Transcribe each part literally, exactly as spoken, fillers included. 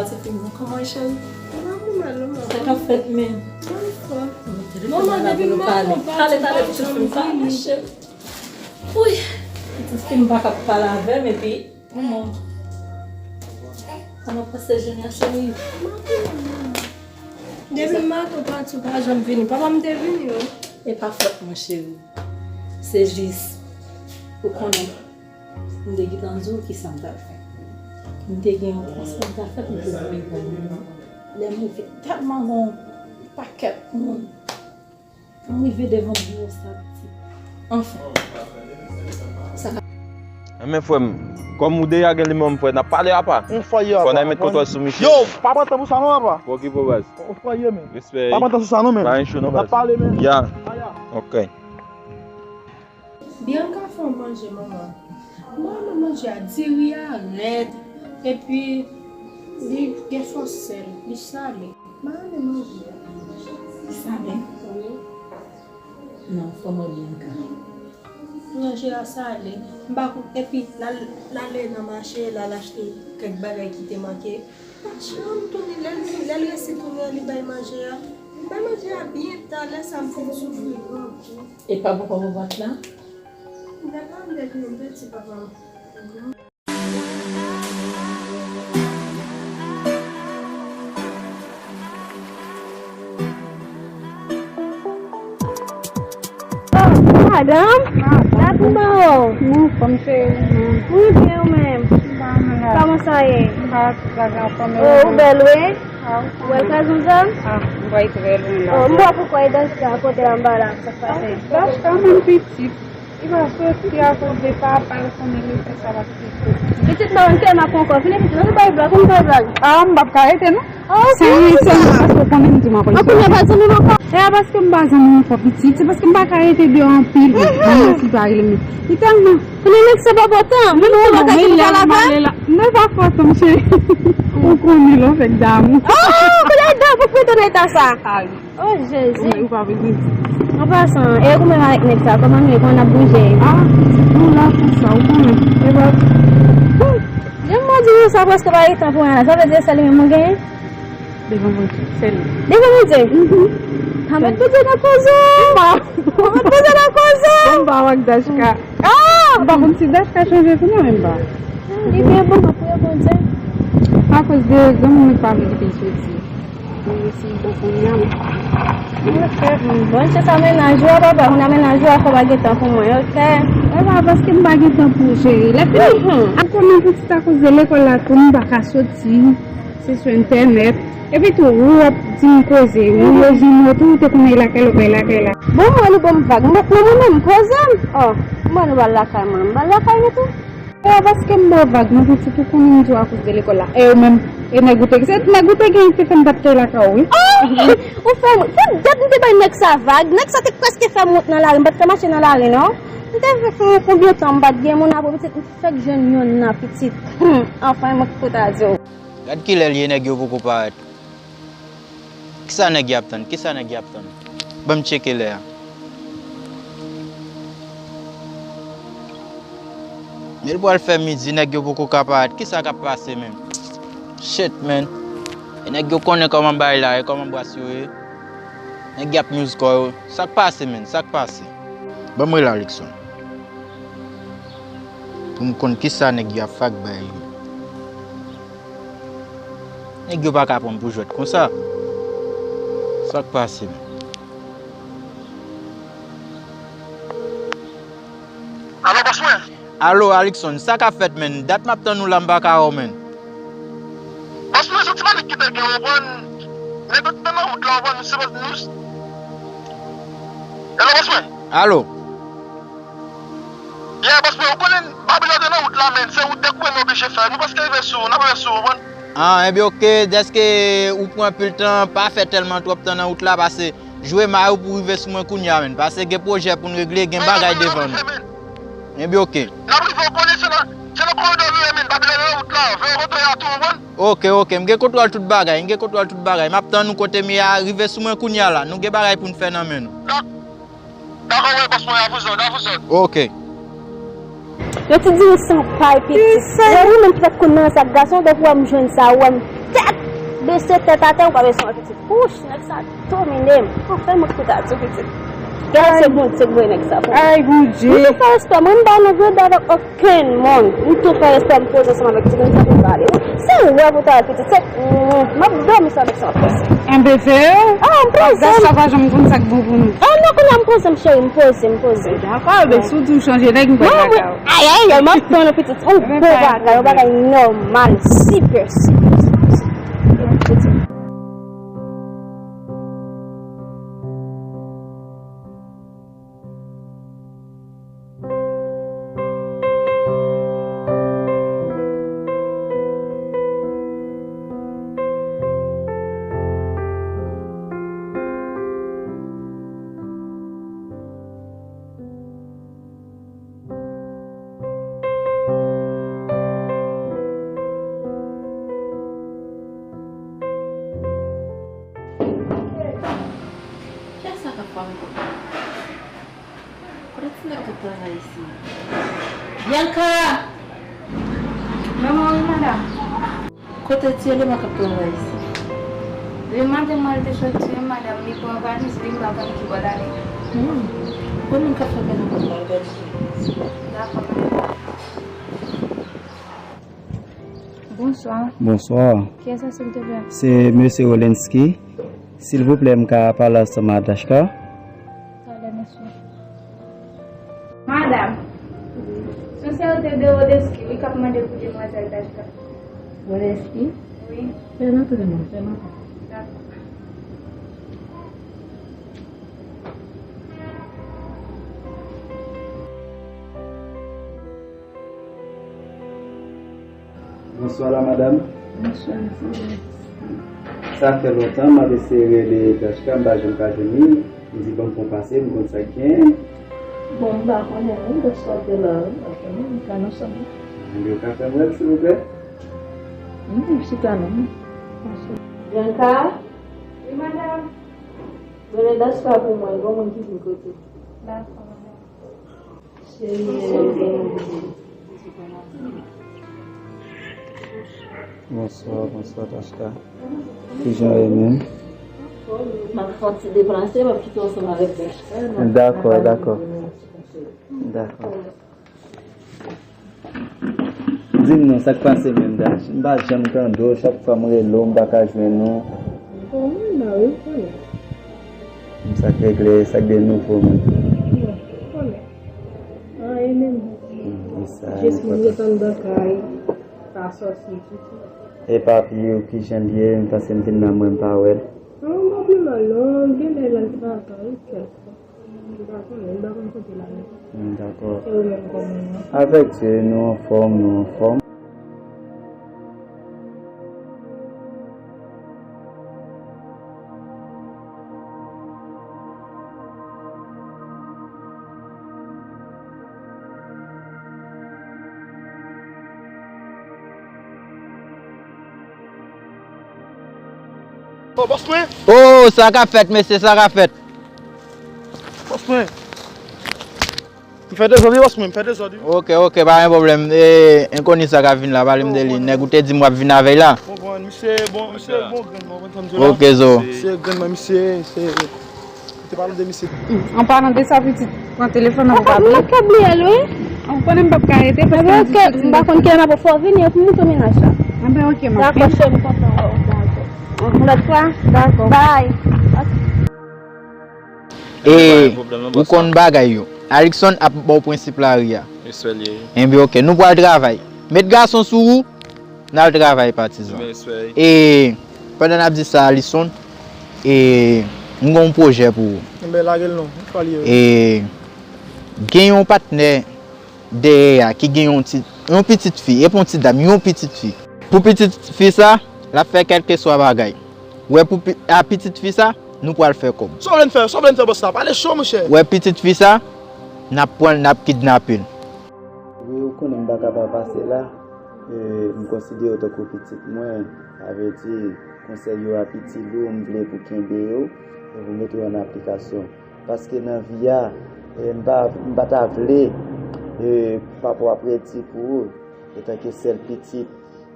Ti fi m nan, kòman w ye, cheri? Mwen pi mal, mwen. Sa k ap fèt, men? Mwen fò. Manman, depi m mache, pale, pale, ti fi m, pale, cheri. Wi, ti fi m pa ka pale avè m, epi, manman, sa m ap pase jounen an, cheri. Depi m maten pati, ou pa janm vini. Papa m te vini, wi. E pa fòt mwen, cheri. Se jis, ou konnen, m te gentan di w kisa m t al fè. M te gen yon transfè m t al fè pou m te voye bay moun nan. Lè m rive, tèlman gen yon pakèt moun. M rive devan biwo sa, pitit. Anfen. Sa ka. Enben, frè m, kòm ou deja gen nimewo m, frè, n ap pale apa. On fwa ye, apa. Fò n al met kontwòl sou Michel. Yo, pa pran tan pou sa non, apa. Bon, ki pwobab? On fwa ye, men. Respè. Pa pran tan sou sa non, men. Pa gen cho non, baz. N ap pale, men. Ya. Aya. Ok. Bianca fè yon manje, manman. Mwen renmen manje a, diri a rèd, epi li gen fòs sèl, li sale. Mwen renmen manje a. Li sale? Wi. Non, fò mwen Bianca. Manje a sale. M pa konn, epi l al, l ale nan mache, l al achte kèk bagay ki te manke. Pa t janm tounen, lè l vin, lè l resi tounen an, li bay manje a. Li bay manje a byen ta, lè sa m fin soufri gwo kou. E pa poko pou vant la? Lè pa m lè gen yon peti papa m. Oh, madanm, la pou ba w. Non, fanm se ou menm. Wi, byen ou menm. Kòman sa ye? Oh, ou bèl, wi. Ou wè l trè zonzon? Ah, m wè l trè lwen la. Oh, m wè poukwa e Dashka kote anba la, sa k pase? Dashka menm pitit. Li pa soti akoz de papa l konnen li fè sa l ap fè. Pitit mwen, m tèlman pran kò. Fini pitit, nou bay blag, nou bay blag. Ah, m p ap ka rete non. Ah, ok. Sa yon ti paske w konnen m di m ap rete. An kounye a pa zanmi m ankò. E a paske m pa zanmi w ankò pitit, se paske m pa ka rete deyò anpil. Manman fi pa rele m. Li tèlman. Kounye a nèg se pa pòtan, menm si w pa ka gen pale avè l. Non, pa pòtan, cheri. Ou konnen lè w fèk damou. Oh, kounye a damou pou w rete nan eta sa. Oh, Jezi. Ou, ou pa vle di. An pasan, e ou menm avèk nèg sa, kòman nou ye, kòman n ap bouje? Ah, pitit, nou la pou sa, ou konnen. E pa. Jan m di nou sa, prèske pa gen tan pou mwen la. Sa vle di se li menm mwen genyen? Devan Bondye, se li. Devan Bondye? Mhm. Pa met Bondye nan koze w. Pa met Bondye nan koze w. M pa wè Dashka. Ah! M pa konn si Dashka chanje tou non, men m pa. Li byen bon, m ap priye Bondye. Akoz de granmoun mwen pa vle kite l soti. Mwen resi m konprann nan. Ok, bon, se sa mennaj ou a, papa, moun nan mennaj ou a, fò w pa gen tan pou mwen, ok? E pa paske m pa gen tan pou ou, cheri. Lè fini, mhm, ak konnen pitit akoz de lekòl la tou, m pa ka soti. Se sou entènèt. Epi tou, ou ap di m koze. Ou yo jwenn yo tou, ou te konnen lakay la, ou bay lakay la. Bon, mwen nou ban m vag. M bat nan mwen menm, poze m. Oh, mwen nou al lakay mwen. M al lakay nou tou. E paske m ba w vag, non, pitit ou konnen m di w akoz de lekòl la. E ou menm, e nèg ou te, se nèg ou te gen ki te fè m pa t kay lakay ou, wi. Oh! Ou fè m, se dat m te bay nèg sa vag. Nèg sa te prèske fè m wont nan lari. M pa t ka mache nan lari, non. M te fè konbyen tan m pa t gen moun apre pitit, m fèk jwenn yonn nan pitit. Anfen, mwen ki kote a di w. Gad kilè l ye, nèg yo poko parèt. Kisa nèg y ap tann? Kisa nèg y ap tann? Ban m tcheke lè a. Men l pral fè midi, nèg yo poko ka parèt. Kisa k ap pase menm? Shit, man. E nèg yo konnen kòman bagay la ye, kòman bwas yo ye. Nèg y ap amuse kò yo. Sa k pase, man? Sa k pase? Ban m rele Alixon. Pou m konn kisa nèg y ap fè ak bagay yo. Nèg yo pa ka pran m pou jwèt konsa. Sa k pase, menm? Alo, bòs mwen. Alo, Alixon, sa k ap fèt, menm? Dat m ap tann ou la, m pa ka wè w, menm. Bòs mwen, se ti panik ki te gen, w konprann. Nèg yo te nan wout la, w konprann, nou se nou. Alo, bòs mwen. Alo. Yeah, bòs mwen, ou konnen Babilòn te nan wout la, menm. Se wout dèk mwen nou oblije fè. Nou prèske rive sou, n ap rive sou, w konprann? Ah, enben, oke, dèske ou pran anpil tan, pa fè tèlman twòp tan nan wout la, pase jwe may ou pou rive sou mwen kounye a, menm. Pase gen pwojè pou n regle, gen bagay devan nou. Enben, oke. N ap rive, ou konnen se nan, se nan koridò nou ye, menm. Babilòn nan wout la, veye kote a tou, w konprann? Oke, oke, m gen kontwòl tout bagay, m gen kontwòl tout bagay. M ap tann ou kote m ye a, rive sou mwen kounye a la. Nou gen bagay pou n fè nan men nou. Dakò, wè, bòs mwen, a vous ordres, a vous ordres. Oke. Yon ti diri san pay, pitit. Lè ou menm fèk konn nan sa, gason, depi w wè m jwenn sa, ou wè m, Tèt bese, tèt atè, ou pa bezwen wè pitit. Wouch, nèg sa domine m. Anfen, mwen ki ta di w pitit. Gade se Bondye ki voye nèg sa pou mwen. Ay, Bondye. M tou fè respè mwen, m ba nou grade avèk okenn moun. M tou fè respè, m poze ansanm avèk ti moun sa pou m pale. Se wè pou ta wè pitit, se, mm, m ap dòmi sa avèk sa m ap pase. Enben, fè yo. Ah, m poze m. Sa pa janm konn sa k bon pou nou. Ah, non, kounye a m poze m, cheri, m poze, m poze. Dakò, ben, si w di w chanje nèg, m pral lakay ou. Ay, ay, ay, m ap tann ou pitit. Yon bon bagay, yon bagay nòmal, sipè, sipè, sipè, sipè. Kiyès sa k ap frape pòt la? Kote ti nèg k ap travay isi? Bianca! Manman, wi, madanm. Kote ti eleman k ap travay isi? Li maten mwen te soti, wi, madanm, li pran valiz li, m pa konn ki bò l ale. Hmm. Bon, moun k ap frape nan pòt la, al gade. Dakò, madanm. Bonswa. Bonswa. Kiyès sa, silvouplè? Se mesye Rolensky. Silvouplè, m ka pale ansanm a Dashka? Talè, mesye. Madanm, se yon sèten de Rolensky, wi, k ap mande pou demwazèl Dashka. Rolensky? Wi. Fè l antre non, fè l antre. Dakò. Bonswa la madanm. Bonswa, mesye. Sa fè lontan m ap eseye rele Dashka, m pa janm ka jwenn li. M di ban m fè yon pase, m konn sa k genyen. Bon, m pa konnen non, Dashka te la, wi, m pa konnen, m ka nan chanm. Ebyen, ou ka fè m wè l, silvouplè? M di chita non. Bianca? Wi, madanm. Rele Dashka pou mwen, gon moun ki vin kote. Dakò, madanm. Bonswa, bonswa, Dashka. Kijan w ye menm? M ap fè yon ti deplase, m ap kite w ansanm avèk Dashka. Dakò, dakò. Dakò. Di m non, sa k pase menm, Dash? M pa janm tande w, chak fwa m rele w, m pa ka jwenn ou. Bon, mwen la, wi, konnen. Sa k regle, sa k de nouvo menm? Bon, konnen. Anyen menm. Hmm, e sa, jis m ret anndan kay, pa sòti ditou. E papi ou kijan l ye? M panse m vin la mwen m pa wè l. Non, m pa pi mal non, gen lè l al travay, kèlkeswa. M pa konnen, m pa konn kote l ale. Hmm, dakò. E ou menm kòman w ye? Avèk Dye, nou anfòm, nou anfòm. Oh, bòs mwen! Oh, sa k ap fèt, mesye, sa k ap fèt? Bòs mwen! M fè dezòd wi, bòs mwen, m fè dezòd wi. Ok, ok, pa gen pwoblèm. E, enkoni sa k ap vin la, pale m de li. Nèg ou te di m w ap vin avè l la. Bon, bon, misye, bon, misye, bon grenn, bon, bon, bon, bon. Ok, zo. Misye grenn, mwen, misye, se, ou te pale m de misye. An palan de sa, pitit, pran telefòn nan pou pa bliye. M pa bliye l, wi. Ou konnen m p ap ka rete, paske m di soti. M pa konn kilè m ap fè w vini, epi m tou menaj la. Anben, ok, m ap vini. Dakò, cheri, m kontan wè w. Dakò. Yon lòt fwa? Dakò. Bye. Ok. E, ou konn bagay yo. Alixon ap ba w prensip lari a. Enben, ok, nou pral travay. Met gason sou ou, n al travay, patizan. E, pandan n ap di sa, Alixon, e, m gen yon pwojè pou ou. Enben, lage l non. Ki pral ye? E, gen yon patnè dèyè a ki gen yon ti, yon pitit fi, e pa yon ti dam, yon pitit fi. Pou pitit fi sa, l ap fè kèlkeswa bagay. Wè pou pi-, a pitit fi sa, nou pral fè kòb. Sa w vle n fè, sa w vle n fè, bòs la? Pale cho, monchè. Wè pitit fi sa, n ap pran l, n ap kidnape l. Wi, ou konnen m pa ka pa pase la. E, m konsidere w tankou pitit mwen. Sa vle di, konsèy yo a piti lou, m vle pou kenbe yo, e pou mete yo an aplikasyon. Paske nan vi a, e, m pa, m pa ta vle, e, papa w ap redi pou ou, etanke sèl pitit,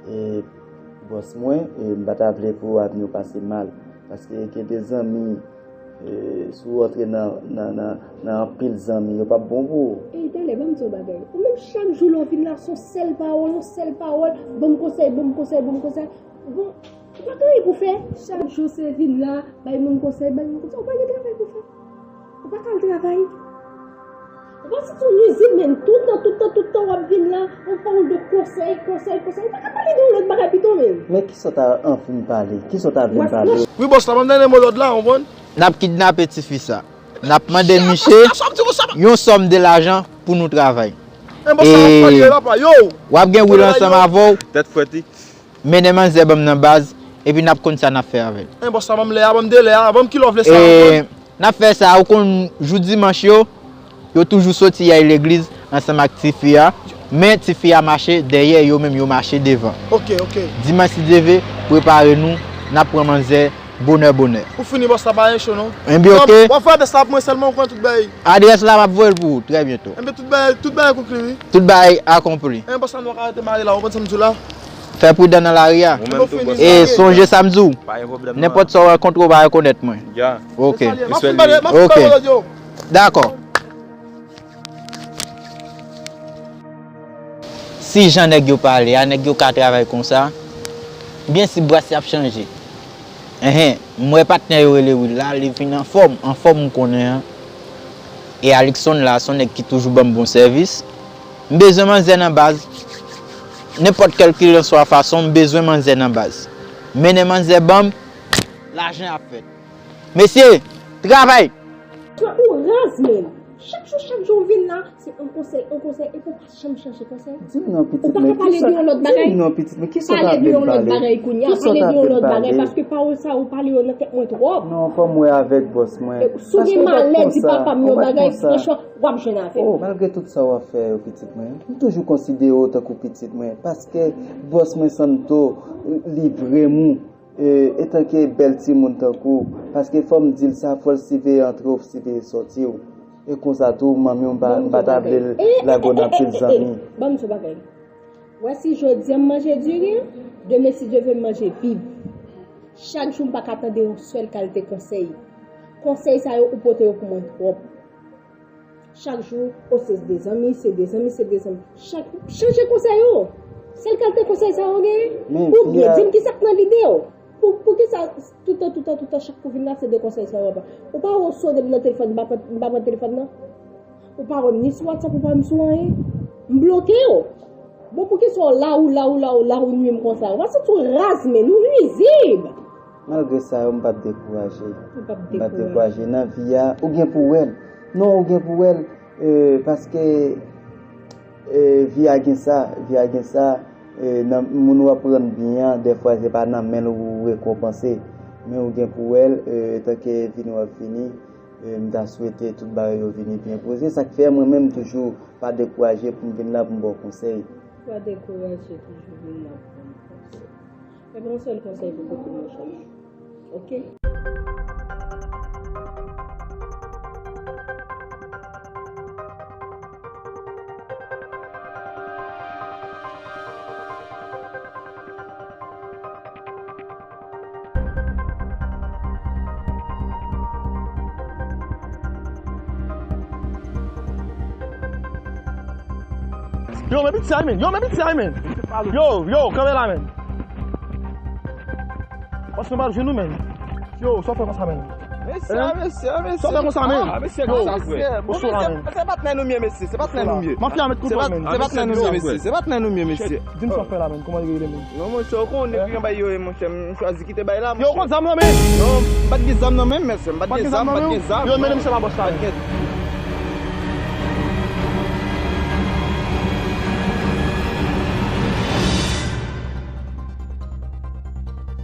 e, Bòs mwen, e m pa ta vle pou avni w pase mal. Paske gen de zanmi, e, si w rantre nan, nan, nan, nan anpil zanmi, yo p ap bon pou ou. Ey, talè, ban m di w bagay. Ou menm chak jou lè w vin la, se yon sèl pawòl, yon sèl pawòl, ban m konsèy, ban m konsèy, ban m konsèy. Bon, ou pa gen anyen pou fè. Chak jou se vin la, bay moun konsèy, bay moun konsèy. Ou pa gen travay pou fè. Ou pa ka al travay. Ou pa santi w nwizib, menm. Tout tan, tout tan, tout tan w ap vin la, yon pawòl de konsèy, konsèy, konsèy. Ou pa ka pale de yon lòt bagay pito, menm. Men kisa w ta anvi m pale? Kisa w ta vle m pale? Wi, bòs la, ban m dènye mo lòd la, w konprann? N ap kidnape tifi sa. N ap mande misye yon sòm de lajan pou nou travay. E w ap gen wil ansanm avè w. Tèt frèt li. Mennen manzè ban m nan baz, epi n ap konn sa n ap fè avè l. En bòs la, ban m lè a, ban m de lè a, ban m kilè w vle sa ankò. E n ap fè sa, ou konn jou dimanch yo, yo toujou soti y al legliz ansanm ak tifi a, men tifi a mache dèyè, yo menm yo mache devan. Ok, ok. Dimanch si Dye vle, prepare nou, n ap pran manzè bonè bonè. Ou fini bòs la, pa gen cho non. Enben ok. W ap fè adrès la pou mwen sèlman, ou konn tout bagay. Adrès la, m ap voye l pou ou, trè byento. Enben tout bagay, tout bagay konkli, wi. Tout bagay akonpli. Enben bòs la, nou ka rete mare la, ou konn sa m di w la. Fè pridan nan lari a. Ou menm tou, bòs. E sonje sa m di w. Pa gen pwoblèm non. Nenpòt sa w rankontre, w pa rekonèt mwen. Ya. Ok. Respè li. Ok. Dakò. Si jan nèg yo pale a, nèg yo ka travay konsa, byen si bras y ap chanje. Enhen, m wè patnè yo rele Will la, li vin anfòm, anfòm m konnen an. E Alixon la, se yon nèg ki toujou ban m bon sèvis. M bezwen manzè nan baz. Nenpòt kèlkelanswa fason, m bezwen manzè nan baz. Mennen manzè ban m, lajan ap fèt. Mesye, travay! Ou raz menm. Chak jou, chak jou w vin la, se yon konsèy, yon konsèy, epi w pa janm chanje konsèy. Di m non, pitit mwen, kisa, di m non, pitit mwen, kisa w ta vle m pale? Kisa w ta vle m pale? Paske pawòl sa yo pale yo nan tèt mwen twòp. Non, fò m wè avèk bòs mwen. Si w gen malè, di papa m yon bagay, franchman, w ap jwenn avè m. Oh, malgre tout sa w ap fè yo, pitit mwen, m toujou konsidere w tankou pitit mwen, paske bòs mwen Santo, li vrèman, e, etanke bèl timoun tankou w, paske fò m di l sa, fò l siveye antre w, siveye sòti w. E konsa tou, manmi w, m pa, m pa ta vle l lage w nan pil zanmi. Ban m di w bagay. Wè si jodi a m manje diri, demen si Dye vle m manje vib. Chak jou m pa ka tande yon sèl kalite konsèy. Konsèy sa yo ou pote yo pou mwen twòp. Chak jou, o se de zanmi, se de zanmi, se de zanmi. Chak, chanje konsèy ou. Sèl kalite konsèy sa yo genyen. Oubyen, di m kisa k nan lide w. Pou, poukisa toutan, toutan, toutan, chak kou vin la, se de konsèy sa yo ap. Ou pa wè w sone m nan telefòn, m pa pran, m pa pran telefòn nan? Ou pa wè m ni sou WhatsApp, ou pa wè m sou anyen? M bloke w. Bon, poukisa w la, ou la, ou la, ou la, ou nwi m konsa? Ou pa santi w raz, menm, ou nwizib. Malgre sa yo, m p ap dekouraje. Ou p ap dekouraje. M p ap dekouraje. Nan vi a, ou gen pou w wè l. Non, ou gen pou w wè l, e, paske, e, vi a gen sa, vi a gen sa, e, nan moun w ap rann byen an, dèfwa se pa nan men l ou rekonpanse. Men ou gen pou w wè l, e, etanke vini w ap vini, e, m ta swete tout bagay yo vini byen poze. Sa k fè mwen menm toujou pa dekouraje pou m vin la pou m ba w konsèy. Pa dekouraje, toujou vin la pou m ba w konsèy. Fè m yon sèl konsèy pou kote m nan chak jou. Oke? Yo, men piti sa, men. Yo, men piti sa, men. Yo, yo, kanpe la, men. Paske m pa jwenn nou, men. Yo, sa w fè konsa, men. Mesye, mesye, mesye. Sa w fè konsa, men. Ah, mesye, yo, konsa, frè. Bon, mesye, se patnè nou m ye, mesye. Se patnè nou m ye. Mafya mèt konprann, men. Se patnè nou m ye, mesye. Se patnè nou m ye, mesye. Di m sa w fè la, men. Kòman li rele, men? Non, monchè, ou konnen ki jan bagay yo ye, monchè. M chwazi kite bagay la, monchè. Yo, ou konn zam nan, men? Non, m pa t gen zam nan menm, mesye. M pa t gen zam, m pa t gen zam. Yo, mennen misye pa bòs la, men.